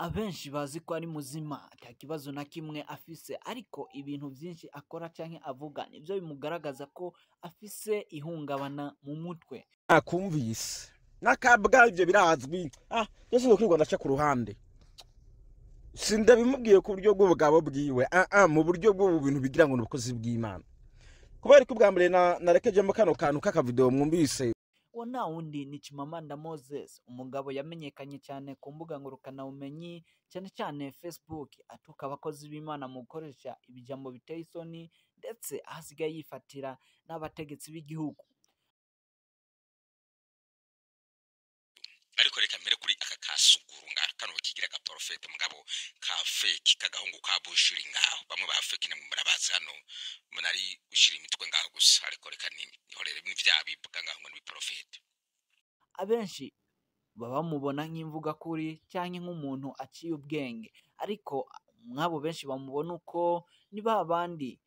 Abenshi bazi ko ari muzima ata kibazo na kimwe afise, ariko ibintu vyinshi akora canke avuga nivyo bimugaragaza ko afise ihungabana mu mutwe. Akumvise nakabwa ivyo birazwi. Byose no ndaca ku ruhande, sindabimubwiye ku buryo bw'ubugabo bwiwe, mu buryo bw'ubu bintu bigira ngo n'ubukozi bw'Imana. Kubera ko ubwa mbere narekejemo kano kantu k'akavideo mwumvise. Uwo nta wundi ni Chimamanda Moses, umugabo yamenyekanye cyane ku mbuga ngurukanabumenyi, cyane cyane Facebook, atuka abakozi b'Imana mu gukoresha ibijambo biteye isoni, ndetse aho asigaye yifatira n'abategetsi b'igihugu. Ariko reka mbere kuri aka kasuguru nga kano kigira ka prophet mugabo ka fake kagahungu ka bushuri ngaho bamwe ba fake namwe murabazi hano munari gushira imitwe ngaho gusa, ariko reka ni horere n'ivyabivuga ngaho ngo ni prophet. Abenshi baba bamubona nk'imvuga kuri cyangwa nk'umuntu aciye ubwenge, ariko mwabo benshi bamubona uko ni ba bandi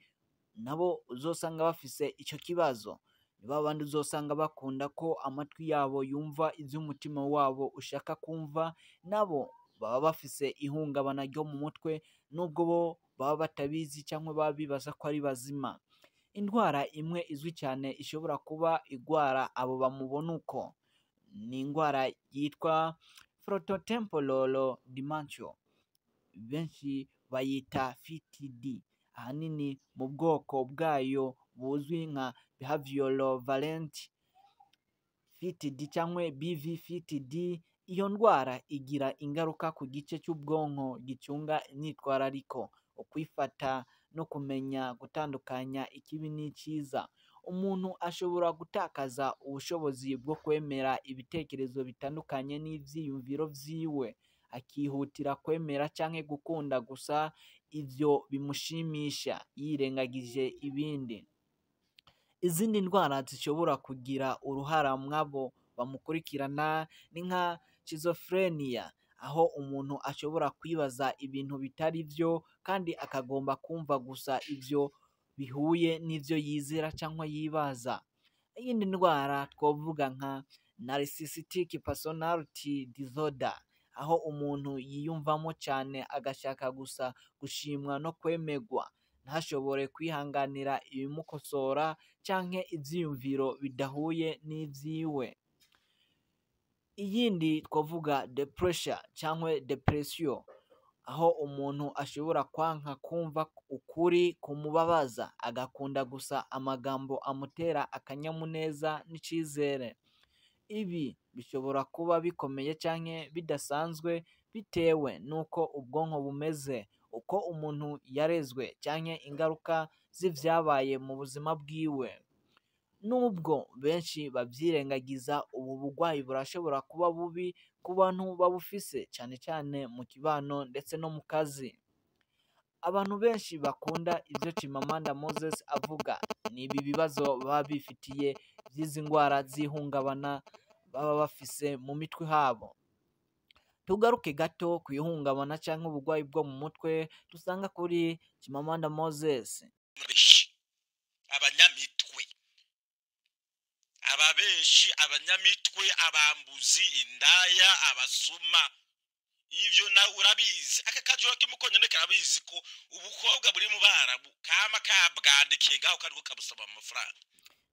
nabo uzosanga bafise ico kibazo. Ni ba bandi uzosanga bakunda ko amatwi yabo yumva ivy'umutima wabo ushaka kumva, nabo baba bafise ihungabana ryo mu mutwe nubwo bo baba batabizi cyangwa baba bibaza ko ari bazima. Indwara imwe izwi cyane ishobora kuba igwara abo bamubona uko ni indwara yitwa frontotemporal dementia, benshi bayita FTD, ahanini mu bwoko bwayo buzwi nka behavioral variant FTD cyangwa BV-FTD. Iyo ndwara igira ingaruka ku gice cy'ubwonko gicunga imyitwarariko, ukwifata no kumenya gutandukanya ikibi n'icyiza. Umuntu ashobora gutakaza ubushobozi bwo kwemera ibitekerezo bitandukanye n'ivyiyumviro vyiwe, akihutira kwemera canke gukunda gusa ivyo bimushimisha yirengagije ibindi. Izindi ndwara zishobora kugira uruhara mwabo bamukurikirana ni nka schizophrenia, aho umuntu ashobora kwibaza ibintu bitari vyo kandi akagomba kumva gusa ivyo bihuye n'ivyo yizera cyangwa yibaza. Iyindi ndwara twovuga nka narcissistic personality disorder, aho umuntu yiyumvamo cyane agashaka gusa gushimwa no kwemegwa, ntashobore kwihanganira ibimukosora canke ivyiyumviro bidahuye n'ivyiwe. Iyindi twovuga depression cyangwa depression, aho umuntu ashobora kwanka kumva ukuri kumubabaza, agakunda gusa amagambo amutera akanyamuneza n'icizere. Ibi bishobora kuba bikomeye canke bidasanzwe bitewe n'uko ubwonko bumeze, uko umuntu yarezwe canke ingaruka z'ivyabaye mu buzima bwiwe. Nubwo benshi bavyirengagiza, ubu burwayi burashobora kuba bubi ku bantu babufise, cyane cyane mu kibano ndetse no mu kazi. Abantu benshi bakunda ivyo Chimamanda Moses avuga ni ibi bibazo baba bifitiye vy'izi ndwara z'ihungabana baba bafise mu mitwe habo. Tugaruke gato ku ihungabana canke uburwayi bwo mu mutwe dusanga kuri Chimamanda Moses. Abanyamitwe, ababeshi, abanyamitwe, abambuzi, indaya, abasuma, ivyo nawe urabizi. Aka kajura k'imukonyene karabizi ko ubukobwa buri mu Barabu kama kabwandikiye ngaho kariko kabusaba amafaranga.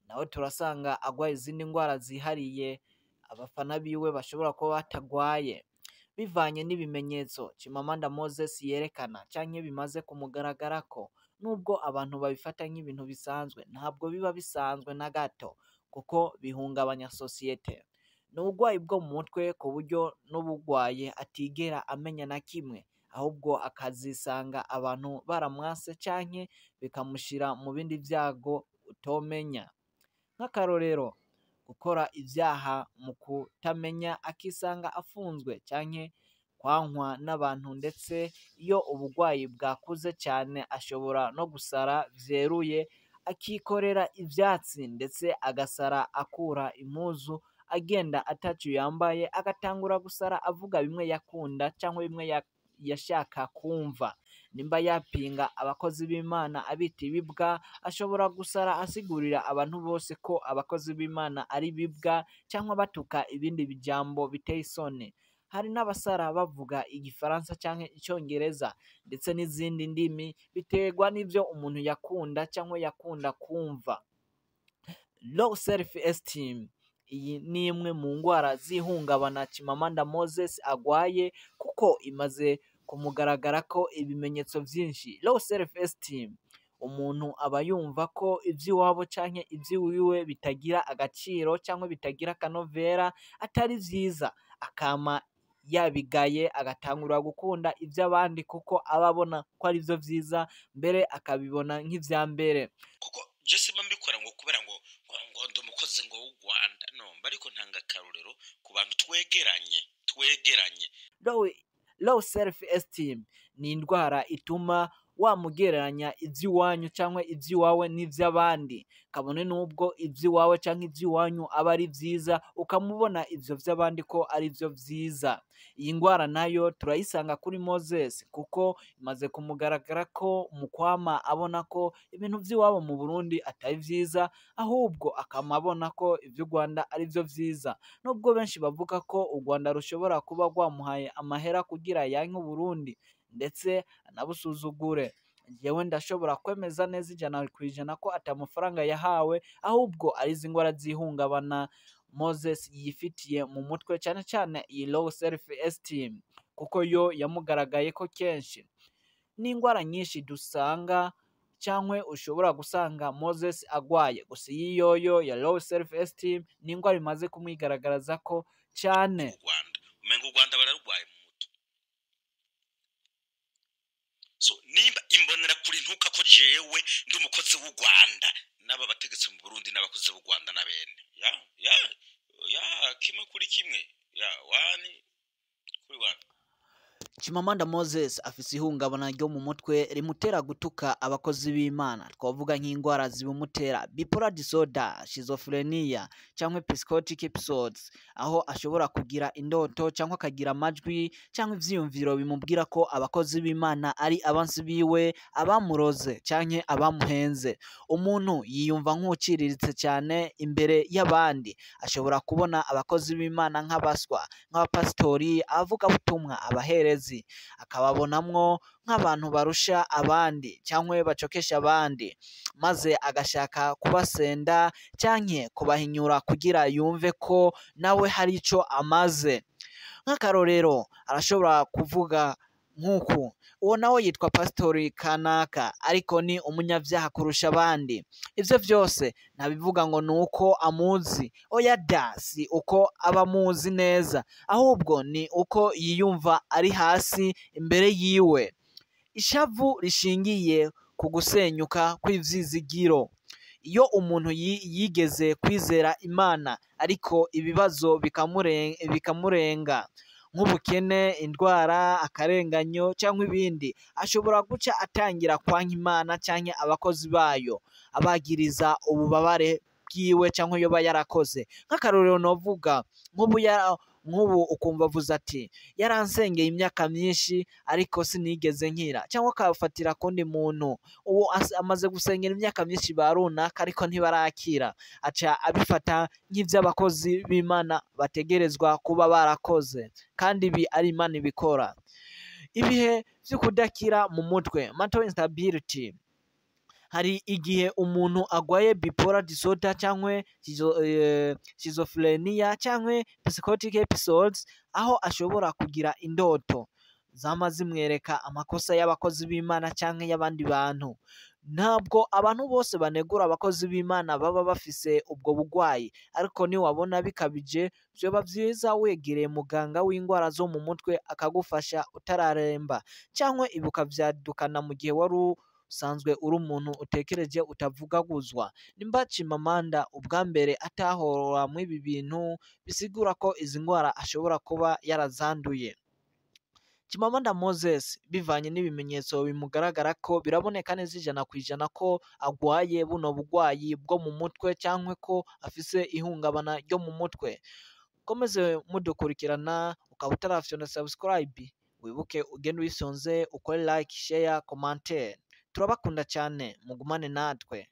Nawe turasanga agwaye izindi ndwara zihariye abafana biwe bashobora kuba batagwaye, bivanye n'ibimenyetso Chimamanda Moses yerekana canke bimaze kumugaragarako. Nubwo abantu babifata nk'ibintu bisanzwe, ntabwo biba bisanzwe na gato, kuko bihungabanya sosiyete. Ni uburwayi bwo mu mutwe ku buryo n'ubugwaye atigera amenya na kimwe, ahubwo akazisanga abantu baramwase canke bikamushira mu bindi vyago utomenya. Nk'akarorero, gukora ivyaha mu kutamenya akisanga afunzwe canke kwankwa n'abantu, ndetse iyo uburwayi bwakuze cyane ashobora no gusara vyeruye, akikorera ivyatsi ndetse agasara akura impuzu agenda ataco yambaye, agatangura gusara avuga bimwe yakunda cyangwa bimwe yashaka kumva. Nimba yapinga abakozi b'Imana abita ibibwa, ashobora gusara asigurira abantu bose ko abakozi b'Imana ari bibwa cyangwa batuka ibindi bijambo biteye isoni. Hari n'abasara bavuga igifaransa canke icongereza ndetse n'izindi ndimi, biterwa n'ivyo umuntu yakunda canke yakunda kumva. Low self esteem, iyi ni imwe mu ngwara z'ihungabana Chimamanda Moses agwaye, kuko imaze kumugaragarako ibimenyetso vyinshi. Low self esteem, umuntu aba yumva ko ivy'iwabo canke ivy'iwiwe bitagira agaciro canke bitagira akanovera, atari vyiza, akama yabigaye, agatangura gukunda ivy'abandi kuko aba abona ko arivyo vyiza, mbere akabibona nk'ivya mbere. Kuko je simba mbikora ngo kubera ngo ndi umukozi ngo w'u Rwanda, no mba ariko ntanga akarorero ku bantu twegeranye. Low self esteem ni indwara ituma wamugereranya ivy'iwanyu canke ivy'iwawe n'ivy'abandi, kabone n'ubwo ivy'iwawe canke ivy'iwanyu aba ari vyiza, ukamubona ivyo vy'abandi ko ari vyo vyiza. Iyi ngwara nayo turayisanga kuri Moses, kuko imaze kumugaragara ko mu kwama abona ko ibintu vy'iwabo mu Burundi atari vyiza, ahubwo akama abona ko ivy'u Rwanda ari vyo vyiza. Nubwo benshi bavuga ko u Rwanda rushobora kuba rwamuhaye amahera kugira yanke Uburundi ndetse anabusuzugure, jewe ndashobora kwemeza neza 100% ko ata mafaranga yahawe, ahubwo ari izi ngwara z'ihungabana Moses yifitiye mu mutwe, cane cane iyi low self esteem, kuko yo yamugaragayeko kenshi. N'ingwara nyinshi dusanga canke ushobora gusanga Moses agwaye, gusa iyi yoyo ya low self esteem ni ingwara imaze kumwigaragarazako cane. U Rwanda umenga u Rwanda bararwaye mu mutwe. So nimba imbonera kuri ntuka ko jewe ndi umukozi w'u Rwanda, n'aba bategetsi mu Burundi n'abakozi b'u Rwanda na bene ya ya ya kimwe kuri kimwe ya wani kuri wani. Chimamanda Moses afise ihungabana ryo mu mutwe rimutera gutuka abakozi b'Imana. Twavuga nk'ingwara zibimutera: bipolar disorder, schizophrenia canke psychotic episodes, aho ashobora kugira indoto canke akagira amajwi canke ivyiyumviro bimubwira ko abakozi b'Imana ari abansi biwe, abamuroze canke abamuhenze. Umuntu yiyumva nk'uciriritse cyane imbere y'abandi, ashobora kubona abakozi b'Imana nk'abaswa, nk'abapasitori, abavugabutumwa, abaherezi, akababonamwo nk'abantu barusha abandi cyangwa bacokesha abandi, maze agashaka kubasenda canke kubahinyura kugira yumve ko nawe hari ico amaze. Nk'akarorero, arashobora kuvuga nk'uku: "Uwo nawe yitwa pasitori kanaka, ariko ni umunyabyaha kurusha abandi." Ivyo vyose ntabivuga ngo ni uko amuzi, oya da, si uko aba amuzi neza, ahubwo ni uko yiyumva ari hasi imbere yiwe. Ishavu rishingiye ku gusenyuka kw'ivyizigiro. Iyo umuntu yigeze kwizera Imana ariko ibibazo bikamurenga, nk'ubukene, indwara, akarenganyo cyangwa ibindi, ashobora guca atangira kwanka Imana canke abakozi bayo, abagiriza ububabare bwiwe cyangwa yoba yarakoze. Nk'akarorero novuga nk'ubu ukumva avuze ati: "Yaransengeye imyaka myinshi ariko sinigeze nkira", cyangwa akafatira kundi muntu uwo amaze gusengera imyaka myinshi ba runaka ariko ntibarakira, aca abifata nk'ivy'abakozi b'Imana bategerezwa kuba barakoze, kandi ibi ari Imana ibikora. Ibihe vyo kudakira mu mutwe, mental instability. Hari igihe umuntu agwaye bipolar disorder cyangwa schizophrenia cyangwa psychotic episodes, aho ashobora kugira indoto zama zimwereka amakosa y'abakozi b'Imana canke y'abandi bantu. Ntabwo abantu bose banegura abakozi b'Imana baba bafise ubwo bugwayi, ariko niwabona bikabije vyoba vyiza wegereye muganga w'ingwara zo mu mutwe akagufasha utararemba, canke ibi ukavyadukana mu gihe wari usanzwe uri umuntu utekereje utavugaguzwa. Nimba Chimamanda ubwa mbere atahora mw'ibi bintu, bisigura ko izi ngwara ashobora kuba yarazanduye. Chimamanda Moses, bivanye n'ibimenyetso bimugaragara ko, biraboneka neza 100% ko agwaye buno bugwayi bwo mu mutwe cyangwa ko afise ihungabana ryo mu mutwe. Komeze mudukurikirana, ukaba utarafyonda subscribe, wibuke ugende uyisonze, ukore like, share, commentaire. Turabakunda cyane, mugumane natwe.